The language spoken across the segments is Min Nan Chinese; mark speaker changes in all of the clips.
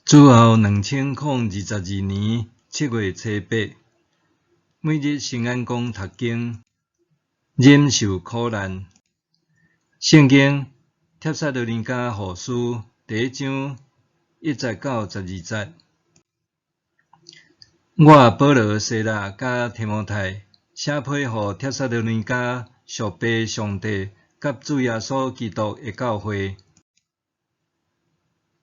Speaker 1: 主後2022年7月初八，每日聖安公讀經，忍受苦難。聖經帖撒羅尼迦後書第一章1節到12節。我保羅、西喇佮提摩太寫批予帖撒羅尼迦屬父上帝佮主耶穌基督的教會。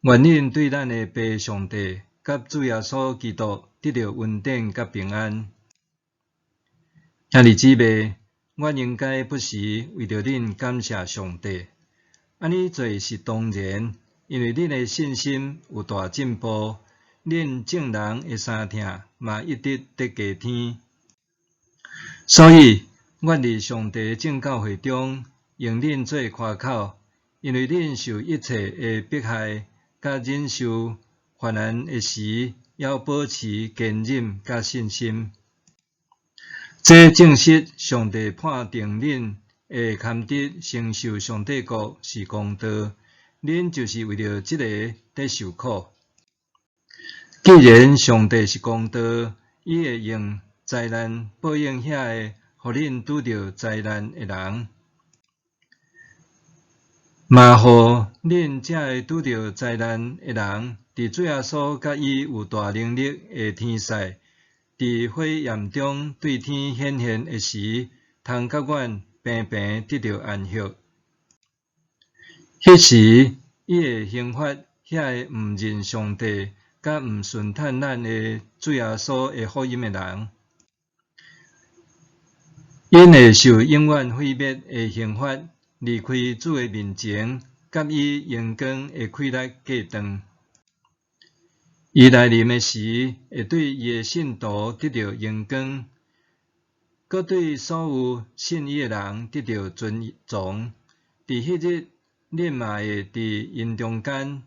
Speaker 1: 願恁對咱的父上帝佮主耶穌基督得著恩典佮平安。兄弟姊妹，阮應該不時為著恁感謝上帝。按呢做是當然，因為恁的信心有大進步，恁眾人的相疼嘛一直佇加添。所以，阮佇上帝的眾教會中，用恁做誇口，因為恁受一切的迫害，佮忍受患難的時，猶保持堅忍佮信心。這證實上帝判定恁會堪得承受上帝國是公道，恁就是為著這個佇受苦。既然上帝是公道，伊會用災難報應遐個予恁拄著災難的人，嘛予恁這个拄著災難的人，佇主耶穌佮伊有大能力的天使，佇火焰中對天顯現的時，通佮阮平平得著安息。彼時，伊會刑罰遐個毋認上帝佮毋順趁咱的主耶穌的福音的人，𪜶會受永遠毀滅的刑罰，離開主的面前，佮伊榮光的氣力隔斷。伊來臨的時，會對伊的信徒得著榮光，閣對所有信伊的人得著尊榮。佇彼日，恁嘛會佇𪜶中間，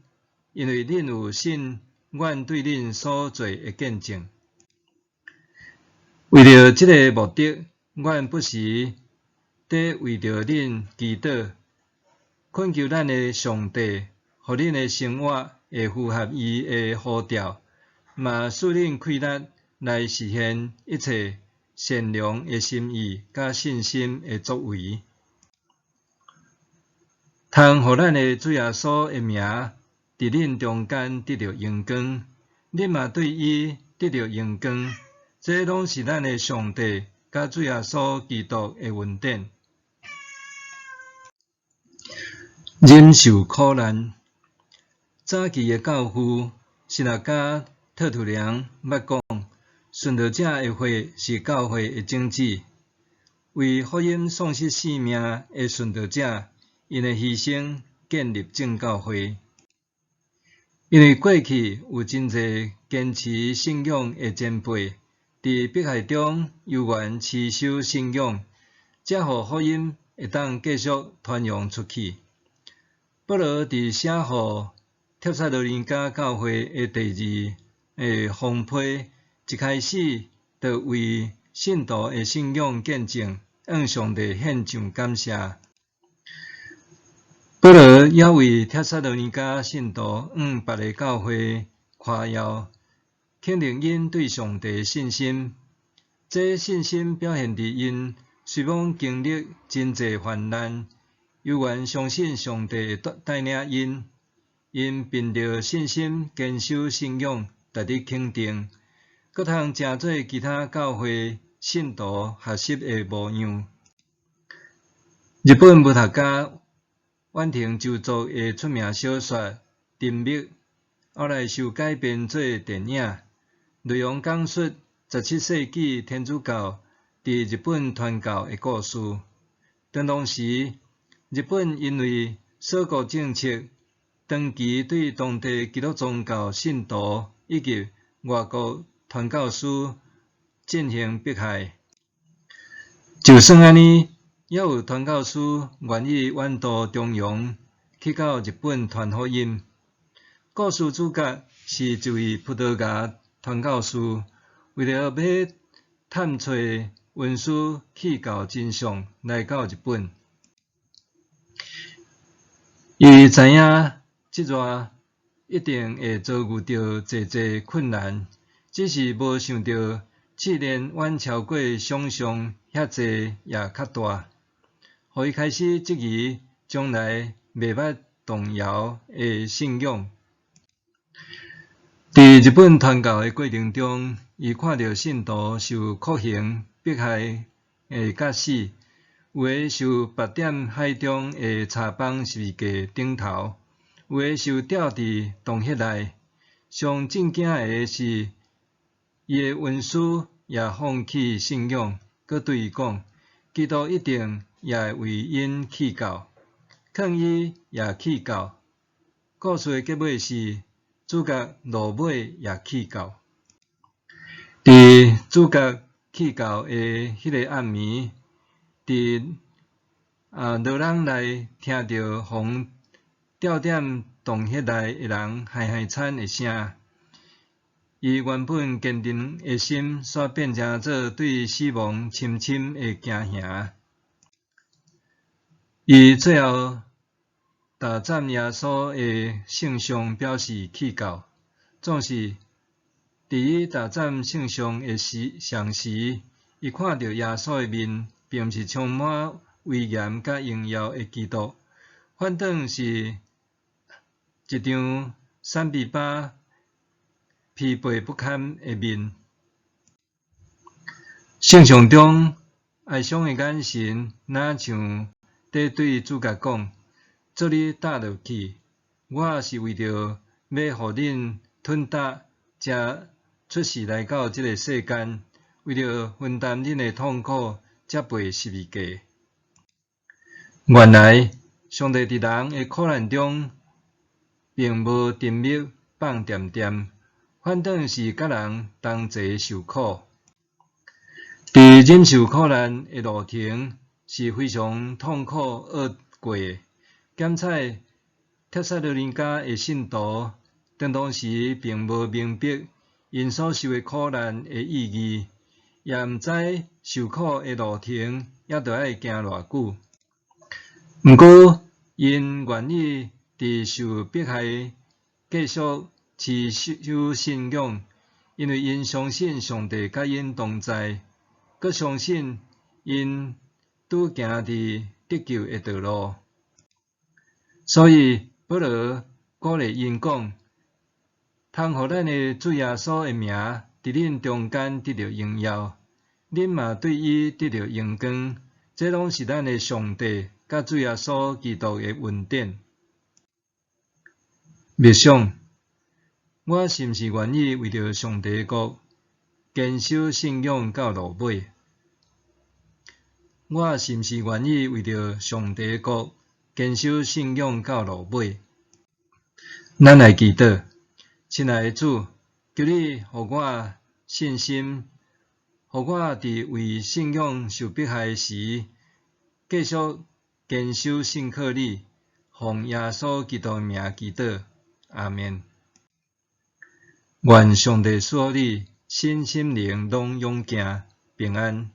Speaker 1: 因為恁有信阮對恁所做的見證。為著這个目的，阮不時佇為著恁祈禱，懇求咱的上帝，予恁的生活會符合伊的呼召，嘛賜恁氣力來實現一切善良的心意佮信心的作為，通予咱的主耶穌的名佇恁中間得著榮光，恁嘛對伊得著榮光。這攏是咱的上帝佮主耶穌基督的恩典。忍受苦難。早期的教父神學家特土良捌講，殉道者的血是教會的種子。為福音喪失性命的殉道者，𪜶的犧牲建立正教會。因為過去有真濟堅持信仰的前輩，佇迫害中猶原持守信仰，才予福音會當繼續傳揚出去。保羅佇寫予帖撒羅尼迦教會的第二封批，一開始就為信徒的信仰見證，向上帝獻上感謝。保羅也為帖撒羅尼迦信徒向別个教會誇耀，肯定𪜶對上帝的信心。這信心表現佇𪜶雖罔經歷真濟患難，猶原相信上帝會帶領𪜶。𪜶憑著信心堅守信仰，值得肯定，閣通成做其他教會信徒學習的模樣。日本文學家遠藤周作的出名小說《沉默》，後來受改編做電影，內容講述17世紀天主教佇日本傳教的故事。當時，日本因為鎖國政策，長期對當地基督宗教信徒以及外國傳教士進行迫害。就算按呢，猶有傳教士願意遠渡重洋去到日本傳福音。故事主角是一位葡萄牙傳教士，為著欲探揣文書去到真相，來到日本。伊知影這逝一定會遭遇著濟濟困難，只是無想著試煉遠超過想像遐濟也較大，予伊開始質疑從來袂捌動搖的信仰。佇日本傳教的過程中，伊看著信徒受酷刑迫害的佮死，有的受縛踮海中的柴枋十字架頂頭，有的受吊佇洞穴內。上震驚的是，伊的恩師也放棄信仰，閣對伊講，基督一定也會為𪜶棄教，勸伊也棄教。故事的結尾是，主角落尾也棄教。佇主角棄教的彼个暗暝，佇牢籠內聽著予吊踮洞穴內的人嗨嗨慘的聲，伊原本堅定的心，煞變成做對死亡深深的驚嚇。伊最後踏攢耶穌的聖像表示棄教，總是佇伊踏攢聖像的時同時，伊看著耶穌的面，並毋是充滿威嚴佮榮耀的基督，反轉是一張瘦屄巴疲憊不堪的面。聖像中哀傷的眼神，若像佇對主角講：做你踏落去，我是為著欲予恁吞擔，才出世來到這个世間，為著分擔恁的痛苦，才背十字架。原來，上帝佇人的苦難中，並無沉默放恬恬，反轉是佮人同齊受苦。佇忍受苦難的路程是非常痛苦惡過的。檢採帖撒羅尼迦的信徒，當當時並無明白𪜶所受的苦難的意義，也毋知受苦的路程猶著愛行偌久。毋過，𪜶願意佇受迫害繼續持守信仰，因為𪜶相信上帝佮𪜶同在，閣相信𪜶拄行佇得救的道路。所以，保羅鼓勵𪜶講：通予咱的主耶穌的名佇恁中間得著榮耀，恁嘛對伊得著榮光，這攏是咱的上帝佮主耶穌基督的恩典。默想，我是毋是願意為著上帝的國堅守信仰到落尾？我是毋是願意為著上帝的國堅守信仰到落尾？咱來祈禱，親愛的主，求你予我信心，予我佇為信仰受迫害時，繼續堅守信靠你，奉耶穌基督的名祈禱，阿們。願上帝賜福你，身心靈攏勇健平安。